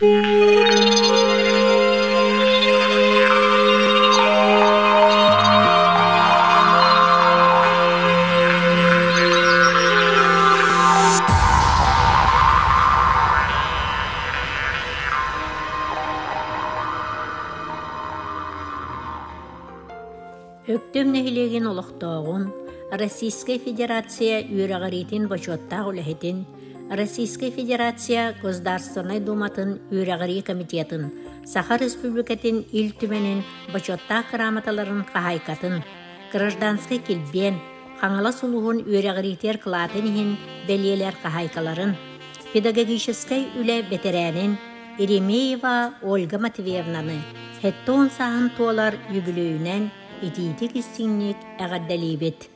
Өктөм нэһилиэгин олохтооҕун, Российскай Федерация үөрэҕириитин бочуоттаах үлэһитин, Российскай Федерация Государственнай Думатын үөрэҕирии комитетын, Саха Республикатын Ил Түмэнин бочуоттаах грамоталарын хаһаайкатын, Гражданскай килбиэн, Хаҥалас улууһун үөрэҕириитигэр кылаатын иһин бэлиэлэр хаһаайкаларын, педагогическай үлэ бэтэрээнин Еремеева Ольга Матвеевнаны 70 сааһын туолар үбүлүөйүнэн итиитик-истиҥник эҕэрдэлиибит!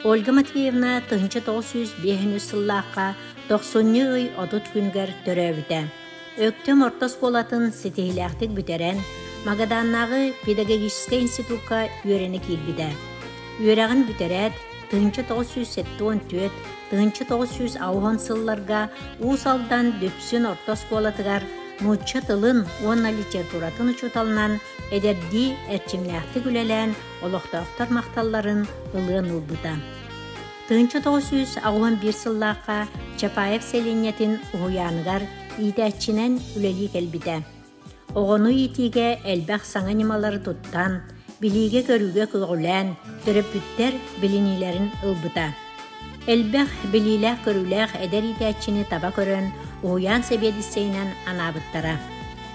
Ольга Матвеевна 1905 сыллаахха тохсунньу ый 30 күнүгэр төрөөбүтэ. Өктөм орто оскуолатын ситиһиилээхтик бүтэрэн, Магаданнааҕы педагогическай институкка үөрэнэ киирбитэ. Үөрэҕин бүтэрээт, 1974 1980 сылларга Уус Алдан Дүпсүн орто оскуолатыгар нуучча тылын уонна литературатын учууталынан эдэрдии эрчимнээхтик үлэлээн олохтоохтор махталларын ылыан ылбыта. 1981 сыллаахха Чапаев сэлиэнньэтин уһуйааныгар иитээччинэн үлэлии кэлбитэ. Оҕону иитиигэ элбэх саҥа ньымалары туттан, билиигэ-көрүүгэ көҕүлээн, төрөппүттэр билиниилэрин ылбыта. Элбэх билиилээх-көрүүлээх эдэр иитээччини таба көрөн, уһуйаан сэбиэдиссэйинэн анаабыттара.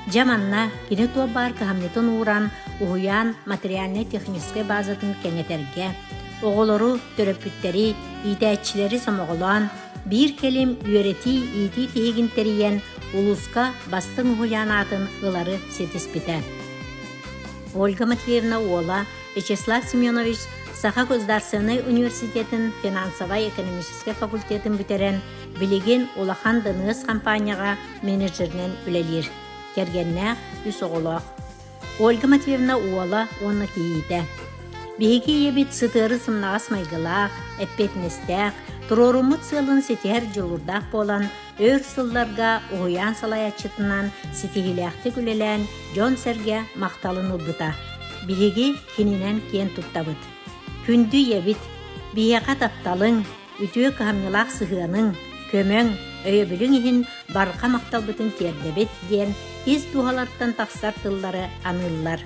Дьэ манна кини туох баар кыһамньытын ууран, уһуйаан материальнай-техническэй базатын кэҥэтэргэ, оҕолору, төрөппүттэри, иитээччилэри сомоҕолоон, биир кэлим үөрэтии-иитии тиһигин тэрийэн, улууска бастыҥ уһуйаан аатын ылары ситиспитэ. Ольга Матвеевна уола Вячеслав Семенович Саха государственнай университетын финансовай-экономическай факультетын бүтэрэн, билигин улахан ДНС хампаанньаҕа менеджеринэн үлэлиир. Кэргэннээх, үс оҕолоох. Ольга Матвеевна уола уонна кийиитэ. Биһиги ийэбит сытыары сымнаҕас майгылаах, эппиэтинэстээх, туруоруммут сыалын ситиһэр дьулуурдаах буолан, өр сылларга уһуйаан салайааччытынан ситиһиилээхтик үлэлээн, дьон-сэргэ махталын ылбыта. Биһиги кининэн киэн туттабыт. Күндү ийэбит, биһиэхэ тапталыҥ, үтүө кыһамньылаах сыһыаныҥ, көмөҥ, өйөбүлүҥ иһин барҕа махталбытын тиэрдэбит диэн ис дууһалартан тахсар тыллары аныыллар.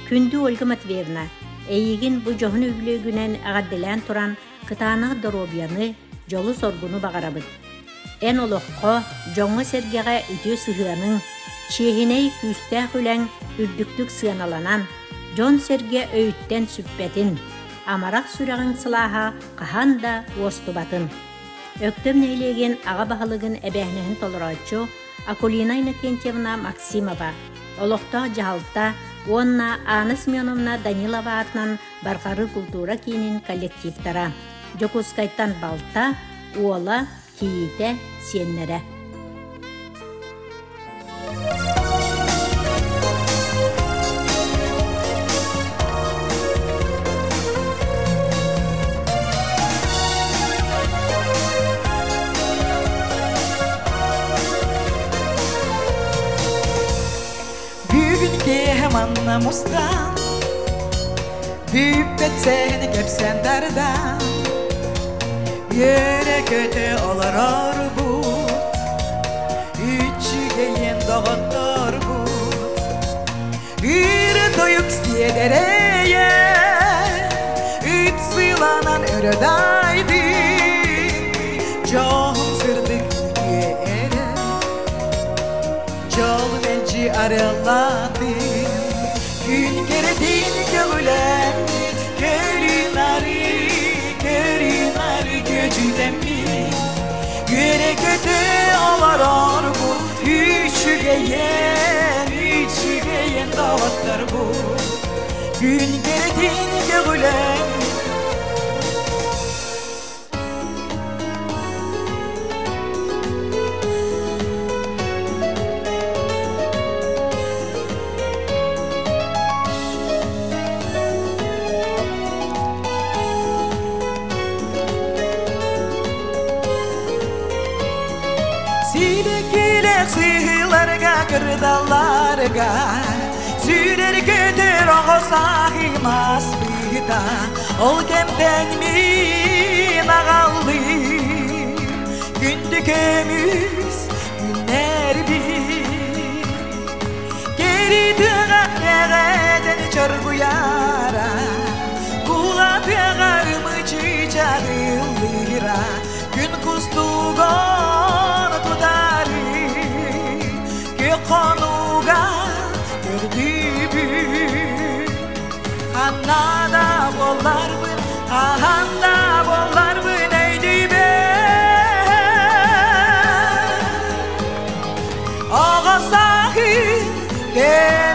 Күндү Ольга Матвеевна, эйигин бу дьоһун үбүлүөйгүнэн эҕэрдэлээн туран кытаанах доруобуйаны, дьолу-соргуну баҕарабыт. Эн олоххо, дьоҥҥо-сэргэҕэ үтүө сыһыаныҥ, чиэһинэй, күүстээх үлэҥ үрдүктүк сыаналанан, дьон-сэргэ өйүттэн сүппэтин, амарах сүрэҕиҥ сылааһа хаһан да уостубатын. Өктөм нэһилиэгин аҕа баһылыгын эбээһинэһин толорооччу Акулина Иннокентьевна Максимова, олохтоох дьаһалта уонна Анна Семеновна Данилова аатынан Барҕарыы култуура киинин коллективтара, Дьокуускайтан балта, уола, кийиитэ, сиэннэрэ. Бүгүн киэһэ манна мустан, Бүппэт сэһэни кэпсээн тардан, Үөрэ-көтө олорорбут, Үчүгэйин доҕотторбут. Үөрэ тойук сиэдэрэйэ, Үт сыыланан өрө дайдын, Дьоһун сырдык үтүө эрэ Дьол мэлдьи арыаллаатын, Күн кэрэтин көҕүлээммит, Көрү-нары, көрү-нары күөдьүтэммит, Үөрэ-көтө олорорбут, Үчүгэйэн, үчүгэйэн доҕотторбут. Күн кэрэтин көҕүлээммит, Силекилэх сыһыыларга тыга Сүүрэр көтөр оҕо сааһым аспыта Ол кэмтэн мин аҕаллым Күндү көмүс күннэрбин Кери тыга кэҕэтэн чоргуйара Кула тыга ымычы чарыллыра Күн кустугон тутары Күк хонуга көрдүүбүн Ханна болларбын, ханна болларбын өйдүүбүн Оҕо сааһым.